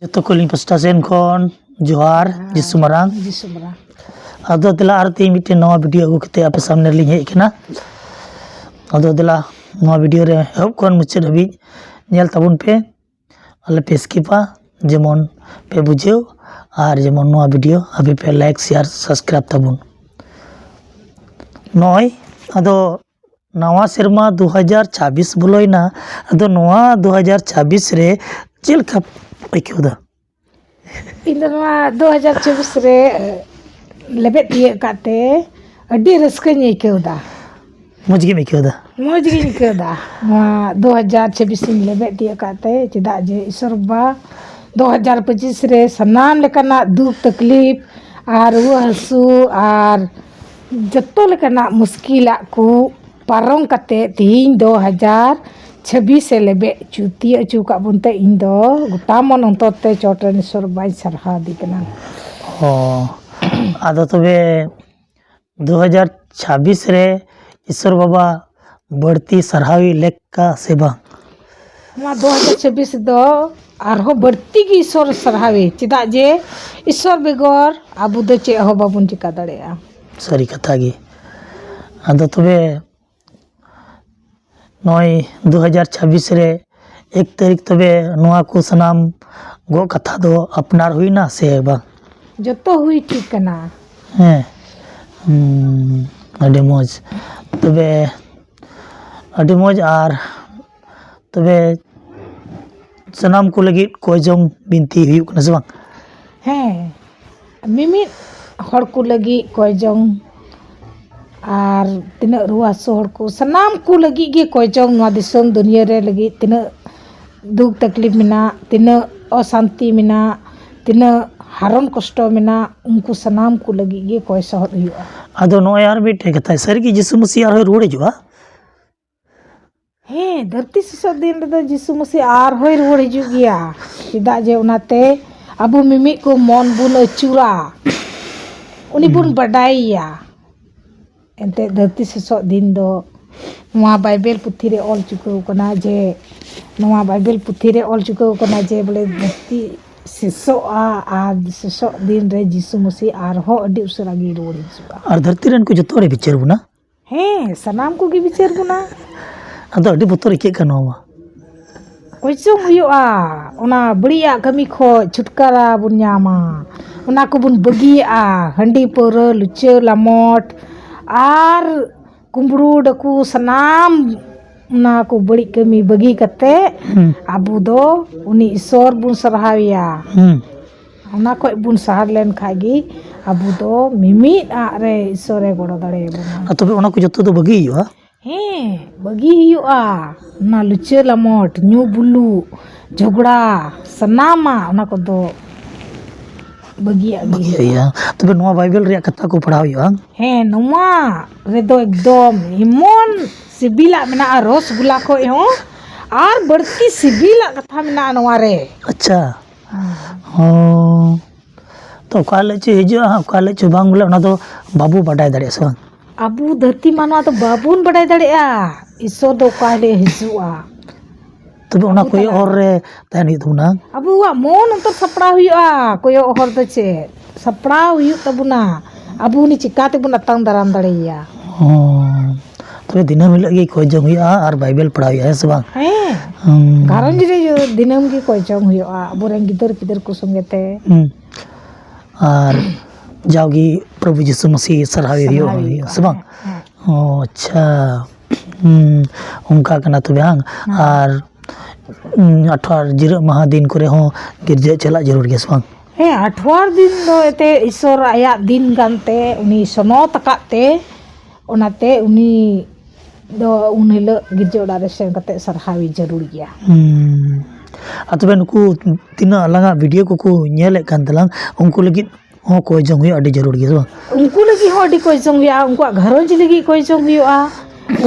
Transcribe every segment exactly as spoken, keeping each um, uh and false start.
ᱡᱚᱛᱚ ᱠᱚ ᱟᱹᱞᱤᱧ ᱯᱟᱥᱴᱟ ᱥᱮᱱ ᱠᱷᱚᱱ ᱡᱚᱦᱟᱨ, ᱡᱤᱥᱩ ᱢᱟᱨᱟᱝ᱾ ᱡᱤᱥᱩ ᱢᱟᱨᱟᱝ᱾ ᱟᱫᱚ ᱫᱮᱞᱟ ᱟᱨ ᱛᱮᱦᱮᱧ ᱢᱤᱫᱴᱮᱱ ᱱᱟᱣᱟ ᱵᱷᱤᱰᱤᱭᱳ ᱟᱹᱜᱩ ᱠᱟᱛᱮ ᱟᱯᱮ ᱥᱟᱢᱱᱮ ᱨᱮᱞᱤᱧ ᱦᱮᱡ ᱟᱠᱟᱱᱟ᱾ ᱟᱫᱚ ᱫᱮᱞᱟ ᱱᱚᱣᱟ ᱵᱷᱤᱰᱤᱭᱳ ᱨᱮ ᱮᱦᱚᱵ ᱠᱷᱚᱱ ᱢᱩᱪᱟᱹᱫ ᱦᱟᱹᱵᱤᱡ ᱧᱮᱞ ᱛᱟᱵᱚᱱ ᱯᱮ, ᱟᱞᱮ ᱯᱮ ᱥᱠᱤᱯᱟ, ᱡᱮᱢᱚᱱ ᱯᱮ ᱵᱩᱡᱷᱟᱹᱣ ᱟᱨ ᱡᱮᱢᱚᱱ ᱱᱚᱣᱟ ᱵᱷᱤᱰᱤᱭᱳ ᱟᱯᱮ ᱯᱮ ᱞᱟᱭᱤᱠ, ᱥᱮᱭᱟᱨ, ᱥᱟᱵᱥᱠᱨᱟᱭᱤᱵ ᱛᱟᱵᱚᱱ᱾ ᱱᱚᱜᱼᱚᱭ ᱟᱫᱚ ᱱᱟᱣᱟ ᱥᱮᱨᱢᱟ ᱫᱩ ᱦᱟᱡᱟᱨ ᱪᱷᱟᱵᱵᱤᱥ ᱵᱚᱞᱚᱭᱮᱱᱟ᱾ ᱟᱫᱚ ᱱᱚᱣᱟ ᱫᱩ ᱦᱟᱡᱟᱨ ᱪᱷᱟᱵᱵᱤᱥ ᱨᱮ ᱪᱮᱫ ᱞᱮᱠᱟ ᱟᱹᱭᱠᱟᱹᱣ ᱮᱫᱟ? ᱤᱧ ᱫᱚ ᱱᱚᱣᱟ ᱫᱩ ᱦᱟᱡᱟᱨ ᱪᱷᱟᱵᱵᱤᱥ ᱨᱮ ᱞᱮᱵᱮᱫ ᱛᱤᱭᱟᱹᱜ ᱟᱠᱟᱫ ᱛᱮ ᱟᱹᱰᱤ ᱨᱟᱹᱥᱠᱟᱹᱧ ᱟᱹᱭᱠᱟᱹᱣ ᱮᱫᱟ᱾ ᱢᱚᱡᱽ ᱜᱮᱢ ᱟᱹᱭᱠᱟᱹᱣ ᱮᱫᱟ? ᱢᱚᱡᱽ ᱜᱤᱧ ᱟᱹᱭᱠᱟᱹᱣ ᱮᱫᱟ ᱱᱚᱣᱟ ᱫᱩ ᱦᱟᱡᱟᱨ ᱪᱷᱟᱵᱵᱤᱥ ᱤᱧ ᱞᱮᱵᱮᱫ ᱛᱤᱭᱟᱹᱜ ᱟᱠᱟᱫ ᱛᱮ, ᱪᱮᱫᱟᱜ ᱡᱮ ᱤᱥᱚᱨ ᱵᱟᱵᱟ ᱫᱩ ᱦᱟᱡᱟᱨ ᱯᱚᱸᱪᱤᱥ ᱨᱮ ᱥᱟᱱᱟᱢ ᱞᱮᱠᱟᱱᱟᱜ ᱫᱩᱠ ᱛᱟᱠᱞᱤᱯ ᱟᱨ ᱨᱩᱣᱟᱹ ᱦᱟᱹᱥᱩ ᱟᱨ ᱡᱚᱛᱚ ᱞᱮᱠᱟᱱᱟᱜ ᱢᱩᱥᱠᱤᱞᱟᱜ ᱠᱚ ᱯᱟᱨᱚᱢ ᱠᱟᱛᱮ ᱛᱮᱦᱮᱧ ᱫᱩ ᱦᱟᱡᱟᱨ ᱪᱷᱟᱵᱵᱤᱥ ᱮ ᱞᱮᱵᱮᱫ ᱦᱚᱪᱚ ᱛᱤᱭᱟᱹᱜ ᱦᱚᱪᱚ ᱟᱠᱟᱫ ᱵᱚᱱ ᱛᱮ ᱤᱧ ᱫᱚ ᱜᱚᱴᱟ ᱢᱚᱱ ᱚᱱᱛᱚᱨ ᱛᱮ ᱪᱚᱴ ᱨᱮᱱ ᱤᱥᱚᱨ ᱵᱟᱵᱟᱧ ᱥᱟᱨᱦᱟᱣ ᱟᱫᱮ ᱠᱟᱱᱟ᱾ ᱚ, ᱟᱫᱚ ᱛᱚᱵᱮ ᱫᱩ ᱦᱟᱡᱟᱨ ᱪᱷᱟᱵᱵᱤᱥ ᱨᱮ ᱤᱥᱚᱨ ᱵᱟᱵᱟ ᱵᱟᱹᱲᱛᱤ ᱥᱟᱨᱦᱟᱣᱤ ᱞᱮᱠᱟ ᱥᱮ ᱵᱟᱝ? ᱱᱚᱣᱟ ᱫᱩ ᱦᱟᱡᱟᱨ ᱪᱷᱟᱵᱵᱤᱥ ᱫᱚ ᱟᱨᱦᱚᱸ ᱵᱟᱹᱲᱛᱤ ᱜᱮ ᱤᱥᱚᱨ ᱥᱟᱨᱦᱟᱣᱤ, ᱪᱮᱫᱟᱜ ᱡᱮ ᱤᱥᱚᱨ ᱵᱮᱜᱚᱨ ᱟᱵᱚ ᱫᱚ ᱪᱮᱫ ᱦᱚᱸ ᱵᱟᱵᱚᱱ ᱪᱮᱠᱟ ᱫᱟᱲᱮᱭᱟᱜᱼᱟ᱾ ᱥᱟᱹᱨᱤ ᱠᱟᱛᱷᱟ ᱜᱮ᱾ ᱟᱫᱚ ᱛᱚᱵᱮ ᱱᱚᱜᱼᱚᱭ ᱫᱩ ᱦᱟᱡᱟᱨ ᱪᱷᱟᱵᱵᱤᱥ ᱨᱮ ᱮᱠ ᱛᱟᱹᱨᱤᱠᱷ ᱛᱚᱵᱮ ᱱᱚᱣᱟ ᱠᱚ ᱥᱟᱱᱟᱢ ᱜᱚᱜ ᱠᱟᱛᱷᱟ ᱫᱚ ᱟᱯᱱᱟᱨ ᱦᱩᱭᱱᱟ ᱥᱮ ᱵᱟᱝ? ᱡᱚᱛᱚ ᱦᱩᱭ ᱴᱷᱤᱠ ᱠᱟᱱᱟ᱾ ᱦᱮᱸ᱾ ᱦᱩᱸ, ᱟᱹᱰᱤ ᱢᱚᱡᱽ᱾ ᱛᱚᱵᱮ ᱟᱹᱰᱤ ᱢᱚᱡᱽ᱾ ᱟᱨ ᱛᱚᱵᱮ ᱥᱟᱱᱟᱢ ᱠᱚ ᱞᱟᱹᱜᱤᱫ ᱠᱚᱭ ᱡᱚᱝ ᱵᱤᱱᱛᱤ ᱦᱩᱭᱩᱜ ᱠᱟᱱᱟ ᱥᱮ ᱵᱟᱝ? ᱦᱮᱸ, ᱢᱤᱢᱤᱫ ᱦᱚᱲ ᱠᱚ ᱞᱟᱹᱜᱤᱫ ᱠᱚᱭ ᱡᱚᱝ ᱟᱨ ᱛᱤᱱᱟᱹᱜ ᱨᱩᱣᱟᱹ ᱦᱟᱹᱥᱩ ᱦᱚᱲ ᱠᱚ, ᱥᱟᱱᱟᱢ ᱠᱚ ᱞᱟᱹᱜᱤᱫ ᱜᱮ ᱠᱚᱭ ᱡᱚᱝ, ᱱᱚᱣᱟ ᱫᱤᱥᱚᱢ ᱫᱩᱱᱤᱭᱟᱹ ᱨᱮ ᱞᱟᱹᱜᱤᱫ ᱛᱤᱱᱟᱹᱜ ᱫᱩᱠ ᱛᱟᱠᱞᱤᱯ ᱢᱮᱱᱟᱜ, ᱛᱤᱱᱟᱹᱜ ᱚᱥᱟᱱᱛᱤ ᱢᱮᱱᱟᱜ, ᱛᱤᱱᱟᱹᱜ ᱦᱟᱨᱚᱱ ᱠᱚᱥᱴᱚ ᱢᱮᱱᱟᱜ, ᱩᱱᱠᱩ ᱥᱟᱱᱟᱢ ᱠᱚ ᱞᱟᱹᱜᱤᱫ ᱜᱮ ᱠᱚᱭ ᱥᱚᱦᱚᱫ ᱦᱩᱭᱩᱜᱼᱟ᱾ ᱟᱫᱚ ᱱᱚᱜᱼᱚᱭ ᱟᱨ ᱢᱤᱫᱴᱮᱡ ᱠᱟᱛᱷᱟ, ᱥᱟᱹᱨᱤᱜᱮ ᱡᱤᱥᱩ ᱢᱟᱹᱥᱤ ᱟᱨᱦᱚᱸᱭ ᱨᱩᱣᱟᱹᱲ ᱦᱤᱡᱩᱜᱼᱟ? ᱦᱮᱸ, ᱫᱷᱟᱹᱨᱛᱤ ᱥᱤᱥᱚᱜ ᱫᱤᱱ ᱨᱮᱫᱚ ᱡᱤᱥᱩ ᱢᱟᱹᱥᱤ ᱟᱨᱦᱚᱸᱭ ᱨᱩᱣᱟᱹᱲ ᱦᱤᱡᱩᱜ ᱜᱮᱭᱟ᱾ ᱪᱮᱫᱟᱜ ᱡᱮ ᱚᱱᱟᱛᱮ ᱟᱵᱚ ᱢᱤᱢᱤᱫ ᱠᱚ ᱢᱚᱱ ᱵᱚᱱ ᱟᱹᱪᱩᱨᱟ, ᱩᱱᱤ ᱵᱚᱱ ᱵᱟᱰᱟᱭᱮᱭᱟ᱾ ᱮᱱᱛᱮᱫ ᱫᱷᱟᱹᱨᱛᱤ ᱥᱤᱥᱚᱜ ᱫᱤᱱ ᱫᱚ ᱱᱚᱣᱟ ᱵᱟᱭᱵᱮᱞ ᱯᱩᱛᱷᱤ ᱨᱮ ᱚᱞ ᱪᱩᱠᱟᱹᱣ ᱠᱟᱱᱟ ᱡᱮ, ᱱᱚᱣᱟ ᱵᱟᱭᱵᱮᱞ ᱯᱩᱛᱷᱤ ᱨᱮ ᱚᱞ ᱪᱩᱠᱟᱹᱣ ᱠᱟᱱᱟ ᱡᱮ ᱵᱚᱞᱮ ᱫᱷᱟᱹᱨᱛᱤ ᱥᱮᱥᱚᱜᱼᱟ, ᱟᱨ ᱥᱮᱥᱚᱜ ᱫᱤᱱ ᱨᱮ ᱡᱤᱥᱩ ᱢᱟᱹᱥᱤ ᱟᱨᱦᱚᱸ ᱟᱹᱰᱤ ᱩᱥᱟᱹᱨᱟ ᱜᱮ ᱨᱩᱣᱟᱹᱲ ᱦᱤᱡᱩᱜᱼᱟ᱾ ᱟᱨ ᱫᱷᱟᱹᱨᱛᱤ ᱨᱮᱱ ᱠᱚ ᱡᱚᱛᱚ ᱦᱚᱲᱮ ᱵᱤᱪᱟᱹᱨ ᱵᱚᱱᱟ᱾ ᱦᱮᱸ, ᱥᱟᱱᱟᱢ ᱠᱚᱜᱮ ᱵᱤᱪᱟᱹᱨ ᱵᱚᱱᱟ᱾ ᱟᱫᱚ ᱟᱹᱰᱤ ᱵᱚᱛᱚᱨ ᱟᱹᱭᱠᱟᱹᱜ ᱠᱟᱱᱟ ᱱᱚᱣᱟ ᱢᱟ᱾ ᱚᱪᱚᱝ ᱦᱩᱭᱩᱜᱼᱟ, ᱚᱱᱟ ᱵᱟᱹᱲᱤᱡᱟᱜ ᱠᱟᱹᱢᱤ ᱠᱷᱚᱡ ᱪᱷᱩᱴᱠᱟᱨᱟ ᱵᱚᱱ ᱧᱟᱢᱟ᱾ ᱚᱱᱟ ᱠᱚᱵᱚᱱ ᱵᱟᱹᱜᱤᱭᱟᱜᱼᱟ, ᱦᱟᱺᱰᱤ, ᱯᱟᱹᱣᱨᱟᱹ, ᱞᱩᱪᱟᱹ, ᱞᱟᱢᱚᱴ, ᱟᱨ ᱠᱩᱢᱵᱽᱲᱩ, ᱰᱟᱹᱠᱩ, ᱥᱟᱱᱟᱢ ᱚᱱᱟ ᱠᱚ ᱵᱟᱹᱲᱤᱡ ᱠᱟᱹᱢᱤ ᱵᱟᱹᱜᱤ ᱠᱟᱛᱮ ᱦᱩᱸ᱾ ᱟᱵᱚ ᱫᱚ ᱩᱱᱤ ᱤᱥᱚᱨ ᱵᱚᱱ ᱥᱟᱨᱦᱟᱣᱮᱭᱟ᱾ ᱦᱩᱸ᱾ ᱚᱱᱟ ᱠᱷᱚᱡ ᱵᱚᱱ ᱥᱟᱦᱟ ᱞᱮᱱ ᱠᱷᱟᱡ ᱜᱮ ᱟᱵᱚ ᱫᱚ ᱢᱤᱢᱤᱫ ᱟᱜ ᱨᱮ ᱤᱥᱚᱨᱮ ᱜᱚᱲᱚ ᱫᱟᱲᱮᱭᱟᱵᱚᱱᱟ᱾ ᱟᱨ ᱛᱚᱵᱮ ᱚᱱᱟ ᱠᱚ ᱡᱚᱛᱚ ᱫᱚ ᱵᱟᱹᱜᱤ ᱦᱩᱭᱩᱜᱼᱟ? ᱦᱮᱸ, ᱵᱟᱹᱜᱤ ᱦᱩᱭᱩᱜᱼᱟ᱾ ᱚᱱᱟ ᱞᱩᱪᱟᱹ ᱞᱟᱢᱚᱴ, ᱧᱩ ᱵᱩᱞᱩᱜ, ᱡᱷᱚᱜᱽᱲᱟ, ᱥᱟᱱᱟᱢᱟᱜ ᱚᱱᱟ ᱠᱚᱫᱚ ᱵᱟᱹᱜᱤᱭᱟᱜ ᱜᱮ ᱵᱟᱹᱜᱤᱭᱟᱜ ᱦᱩᱭᱩᱜᱼᱟ᱾ ᱦᱩᱭᱩᱜᱼᱟ᱾ ᱛᱚᱵᱮ ᱱᱚᱣᱟ ᱵᱟᱭᱵᱮᱞ ᱨᱮᱭᱟᱜ ᱠᱟᱛᱷᱟ ᱠᱚ ᱯᱟᱲᱦᱟᱣ ᱦᱩᱭᱩᱜᱼᱟ᱾ ᱦᱮᱸ, ᱱᱚᱣᱟ ᱨᱮᱫᱚ ᱮᱠᱫᱚᱢ ᱮᱢᱚᱱ ᱥᱤᱵᱤᱞᱟᱜ ᱢᱮᱱᱟᱜᱼᱟ, ᱨᱚᱥᱜᱩᱞᱟ ᱠᱷᱚᱡ ᱦᱚᱸ ᱟᱨ ᱵᱟᱹᱲᱛᱤ ᱥᱤᱵᱤᱞᱟᱜ ᱠᱟᱛᱷᱟ ᱢᱮᱱᱟᱜᱼᱟ ᱱᱚᱣᱟ ᱨᱮ᱾ ᱟᱪᱪᱷᱟ᱾ ᱦᱮᱸ᱾ ᱦᱚᱸ᱾ ᱛᱚ ᱚᱠᱟ ᱦᱤᱞᱳᱜ ᱪᱚ ᱦᱤᱡᱩᱜᱼᱟ ᱦᱟᱸᱜ, ᱚᱠᱟ ᱦᱤᱞᱳᱜ ᱪᱚ ᱵᱟᱝ, ᱵᱚᱞᱮ ᱚᱱᱟ ᱫᱚ ᱵᱟᱵᱚ ᱵᱟᱰᱟᱭ ᱫᱟᱲᱮᱭᱟᱜᱼᱟ, ᱥᱮ ᱵᱟᱝ? ᱟᱵᱚ ᱫᱷᱟᱹᱨᱛᱤ ᱢᱟᱱᱣᱟ ᱫᱚ ᱵᱟᱵᱚᱱ ᱵᱟᱰᱟᱭ ᱫᱟᱲᱮᱭᱟᱜᱼᱟ ᱤᱥᱚᱨ ᱫᱚ ᱚᱠᱟ ᱦᱤᱞᱳᱜ ᱦᱤᱡᱩᱜᱼᱟ᱾ ᱛᱚᱵᱮ ᱚᱱᱟ ᱟᱵᱚ ᱠᱚᱭᱚᱜ ᱛᱟᱞᱟ ᱦᱚᱨ ᱨᱮ ᱛᱟᱦᱮᱱ ᱦᱩᱭᱩᱜ ᱛᱟᱵᱚᱱᱟ᱾ ᱟᱵᱚᱣᱟᱜ ᱢᱚᱱ ᱚᱱᱛᱚᱨ ᱥᱟᱯᱲᱟᱣ ᱦᱩᱭᱩᱜᱼᱟ᱾ ᱠᱚᱭᱚᱜ ᱦᱚᱨ ᱫᱚ ᱪᱮᱫ? ᱥᱟᱯᱲᱟᱣ ᱦᱩᱭᱩᱜ ᱛᱟᱵᱚᱱᱟ᱾ ᱟᱵᱚ ᱩᱱᱤ ᱪᱤᱠᱟ ᱛᱮᱵᱚᱱ ᱟᱛᱟᱝ ᱫᱟᱨᱟᱢ ᱫᱟᱲᱮᱭᱟᱭᱟ? ᱦᱚᱸ᱾ ᱛᱚᱵᱮ ᱫᱤᱱᱟᱹᱢ ᱦᱤᱞᱳᱜ ᱜᱮ ᱠᱚᱭ ᱡᱚᱝ ᱦᱩᱭᱩᱜᱼᱟ ᱟᱨ ᱵᱟᱭᱵᱮᱞ ᱯᱟᱲᱦᱟᱣ ᱦᱩᱭᱩᱜᱼᱟ, ᱦᱮᱸ ᱥᱮ ᱵᱟᱝ? ᱦᱮᱸ᱾ ᱦᱩᱸ᱾ ᱜᱷᱟᱨᱚᱸᱡᱽ ᱨᱮ ᱫᱤᱱᱟᱹᱢ ᱜᱮ ᱠᱚᱭ ᱡᱚᱝ ᱦᱩᱭᱩᱜᱼᱟ᱾ ᱟᱵᱚᱨᱮᱱ ᱜᱤᱫᱟᱹᱨ ᱯᱤᱫᱟᱹᱨ ᱠᱚ ᱥᱚᱸᱜᱮ ᱛᱮ᱾ ᱦᱩᱸ᱾ ᱟᱨ ᱡᱟᱣᱜᱮ ᱯᱨᱚᱵᱷᱩ ᱡᱤᱥᱩ ᱢᱟᱹᱥᱤ ᱥᱟᱨᱦᱟᱣ ᱦᱩᱭᱩᱜᱼᱟ, ᱥᱟᱨᱦᱟᱣ ᱦᱩᱭᱩᱜᱼᱟ, ᱦᱩᱭᱩᱜᱼᱟ, ᱥᱮ ᱵᱟᱝ? ᱦᱮᱸ, ᱦᱮᱸ᱾ ᱚ, ᱟᱪᱪᱷᱟ᱾ ᱦᱩᱸ, ᱚᱱᱠᱟ ᱠᱟᱱᱟ ᱛᱚᱵᱮ, ᱦᱟᱝ? ᱦᱮᱸ᱾ ᱟᱨ, ᱩᱸ, ᱟᱴᱷᱣᱟᱨ ᱡᱤᱨᱟᱹᱜ ᱢᱟᱦᱟ ᱫᱤᱱ ᱠᱚᱨᱮ ᱦᱚᱸ ᱜᱤᱨᱡᱟᱹ ᱪᱟᱞᱟᱜ ᱡᱟᱹᱨᱩᱲ ᱜᱮᱭᱟ, ᱥᱮ ᱵᱟᱝ? ᱦᱮᱸ, ᱟᱴᱷᱣᱟᱨ ᱫᱤᱱ ᱫᱚ ᱮᱱᱛᱮ ᱤᱥᱚᱨ ᱟᱭᱟᱜ ᱫᱤᱱ ᱠᱟᱱᱛᱮ ᱩᱱᱤ ᱥᱚᱱᱚᱛ ᱟᱠᱟᱫ ᱛᱮ, ᱚᱱᱟᱛᱮ ᱩᱱᱤ ᱫᱚ ᱩᱱ ᱦᱤᱞᱳᱜ ᱜᱤᱨᱡᱟᱹ ᱚᱲᱟᱜ ᱨᱮ ᱥᱮᱱ ᱠᱟᱛᱮ ᱥᱟᱨᱦᱟᱣᱤ ᱡᱟᱹᱨᱩᱲ ᱜᱮᱭᱟ᱾ ᱦᱩᱸ᱾ ᱟᱨ ᱛᱚᱵᱮ ᱱᱩᱠᱩ ᱛᱤᱱᱟᱹᱜ ᱟᱞᱟᱝᱟᱜ ᱵᱷᱤᱰᱤᱭᱳ ᱠᱚᱠᱚ ᱧᱮᱞᱮᱫ ᱠᱟᱱ ᱛᱟᱞᱟᱝ, ᱩᱱᱠᱩ ᱞᱟᱹᱜᱤᱫ ᱦᱚᱸ ᱠᱚᱭ ᱡᱚᱝ ᱦᱩᱭᱩᱜᱼᱟ, ᱟᱹᱰᱤ ᱡᱟᱹᱨᱩᱲ ᱜᱮᱭᱟ, ᱥᱮ ᱵᱟᱝ? ᱩᱱᱠᱩ ᱞᱟᱹᱜᱤᱫ ᱦᱚᱸ ᱟᱹᱰᱤ ᱠᱚᱭ ᱡᱚᱝ ᱦᱩᱭᱩᱜᱼᱟ, ᱩᱱᱠᱩᱣᱟᱜ ᱜᱷᱟᱨᱚᱸᱡᱽ ᱞᱟᱹᱜᱤᱫ ᱠᱚᱭ ᱡᱚᱝ ᱦᱩᱭᱩᱜᱼᱟ,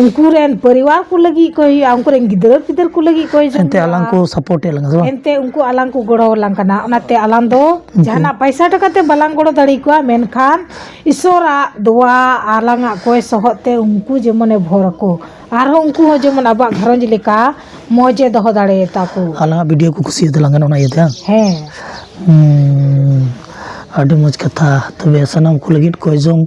ᱩᱱᱠᱩ ᱨᱮᱱ ᱯᱚᱨᱤᱵᱟᱨ ᱠᱚ ᱞᱟᱹᱜᱤᱫ ᱠᱚᱭ ᱦᱩᱭᱩᱜᱼᱟ, ᱩᱱᱠᱩ ᱨᱮᱱ ᱜᱤᱫᱽᱨᱟᱹ ᱯᱤᱫᱽᱨᱟᱹ ᱠᱚ ᱞᱟᱹᱜᱤᱫ ᱠᱚᱭ ᱡᱚᱝ ᱮᱱᱛᱮ ᱦᱩᱭᱩᱜᱼᱟ᱾ ᱟᱞᱟᱝ ᱠᱚ ᱥᱟᱯᱳᱨᱴ ᱮᱫ ᱞᱟᱝᱟ, ᱥᱮ ᱵᱟᱝ? ᱮᱱᱛᱮ ᱩᱱᱠᱩ ᱟᱞᱟᱝ ᱠᱚ ᱜᱚᱲᱚ ᱟᱞᱟᱝ ᱠᱟᱱᱟ, ᱚᱱᱟᱛᱮ ᱟᱞᱟᱝ ᱫᱚ ᱩᱱᱠᱩ ᱡᱟᱦᱟᱱᱟᱜ ᱯᱟᱭᱥᱟ ᱴᱟᱠᱟ ᱛᱮ ᱵᱟᱞᱟᱝ ᱜᱚᱲᱚ ᱫᱟᱲᱮ ᱟᱠᱚᱣᱟ, ᱢᱮᱱᱠᱷᱟᱱ ᱤᱥᱚᱨᱟᱜ ᱫᱚᱣᱟ ᱟᱞᱟᱝᱟᱜ ᱠᱚᱭ ᱥᱚᱦᱚᱫ ᱛᱮ ᱩᱱᱠᱩ ᱡᱮᱢᱚᱱᱮ ᱵᱷᱚᱨ ᱟᱠᱚ, ᱟᱨᱦᱚᱸ ᱩᱱᱠᱩ ᱦᱚᱸ ᱡᱮᱢᱚᱱ ᱟᱵᱚᱣᱟᱜ ᱜᱷᱟᱨᱚᱸᱡᱽ ᱞᱮᱠᱟ ᱢᱚᱡᱽ ᱮ ᱫᱚᱦᱚ ᱫᱟᱲᱮᱭᱟᱛᱟ ᱠᱚ᱾ ᱟᱞᱟᱝᱟᱜ ᱵᱷᱤᱰᱤᱭᱳ ᱠᱚ ᱠᱩᱥᱤᱭᱟᱛᱟ ᱞᱟᱝ ᱠᱟᱱᱟ, ᱚᱱᱟ ᱤᱭᱟᱹᱛᱮ, ᱦᱟᱝ? ᱦᱮᱸ᱾ ᱦᱩᱸ, ᱟᱹᱰᱤ ᱢᱚᱡᱽ ᱠᱟᱛᱷᱟ᱾ ᱛᱚᱵᱮ ᱥᱟᱱᱟᱢ ᱠᱚ ᱞᱟᱹᱜᱤᱫ ᱠᱚᱭ ᱡᱚᱝ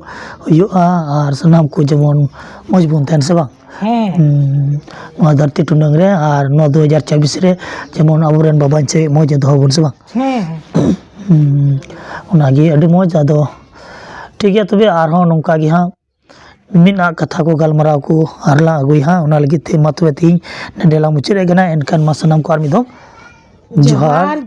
ᱦᱩᱭᱩᱜᱼᱟ ᱟᱨ ᱥᱟᱱᱟᱢ ᱠᱚ ᱡᱮᱢᱚᱱ ᱢᱚᱡᱽ ᱵᱚᱱ ᱛᱟᱦᱮᱱ, ᱥᱮ ᱵᱟᱝ? ᱦᱮᱸ᱾ ᱦᱩᱸ, ᱱᱚᱣᱟ ᱫᱷᱟᱹᱨᱛᱤ ᱴᱩᱰᱟᱹᱝ ᱨᱮ ᱟᱨ ᱱᱚᱣᱟ ᱫᱩ ᱦᱟᱡᱟᱨ ᱪᱚᱵᱵᱤᱥ ᱨᱮ ᱡᱮᱢᱚᱱ ᱟᱵᱚᱨᱮᱱ ᱵᱟᱵᱟ ᱪᱮ ᱢᱚᱡᱽ ᱮ ᱫᱚᱦᱚ ᱵᱚᱱ, ᱥᱮ ᱵᱟᱝ? ᱦᱮᱸ, ᱦᱮᱸ᱾ ᱦᱩᱸ, ᱚᱱᱟᱜᱮ ᱟᱹᱰᱤ ᱢᱚᱡᱽ᱾ ᱟᱫᱚ ᱴᱷᱤᱠ ᱜᱮᱭᱟ, ᱛᱚᱵᱮ ᱟᱨᱦᱚᱸ ᱱᱚᱝᱠᱟ ᱜᱮ ᱦᱟᱸᱜ ᱢᱤᱫ ᱟᱜ ᱠᱟᱛᱷᱟ ᱠᱚ ᱜᱟᱞᱢᱟᱨᱟᱣ ᱠᱚ ᱟᱨ ᱞᱟᱝ ᱟᱹᱜᱩᱭᱟ ᱦᱟᱸᱜ᱾ ᱚᱱᱟ ᱞᱟᱹᱜᱤᱫ ᱛᱮ ᱢᱟ ᱛᱚᱵᱮ ᱛᱮᱦᱮᱧ ᱱᱚᱸᱰᱮ ᱞᱟᱝ ᱢᱩᱪᱟᱹᱫ ᱮᱫ ᱠᱟᱱᱟ᱾ ᱮᱱᱠᱷᱟᱱ ᱢᱟ ᱥᱟᱱᱟᱢ ᱠᱚ ᱟᱨ ᱢᱤᱫ ᱫᱚᱢ ᱡᱚᱦᱟᱨ᱾ ᱡᱚᱦᱟᱨ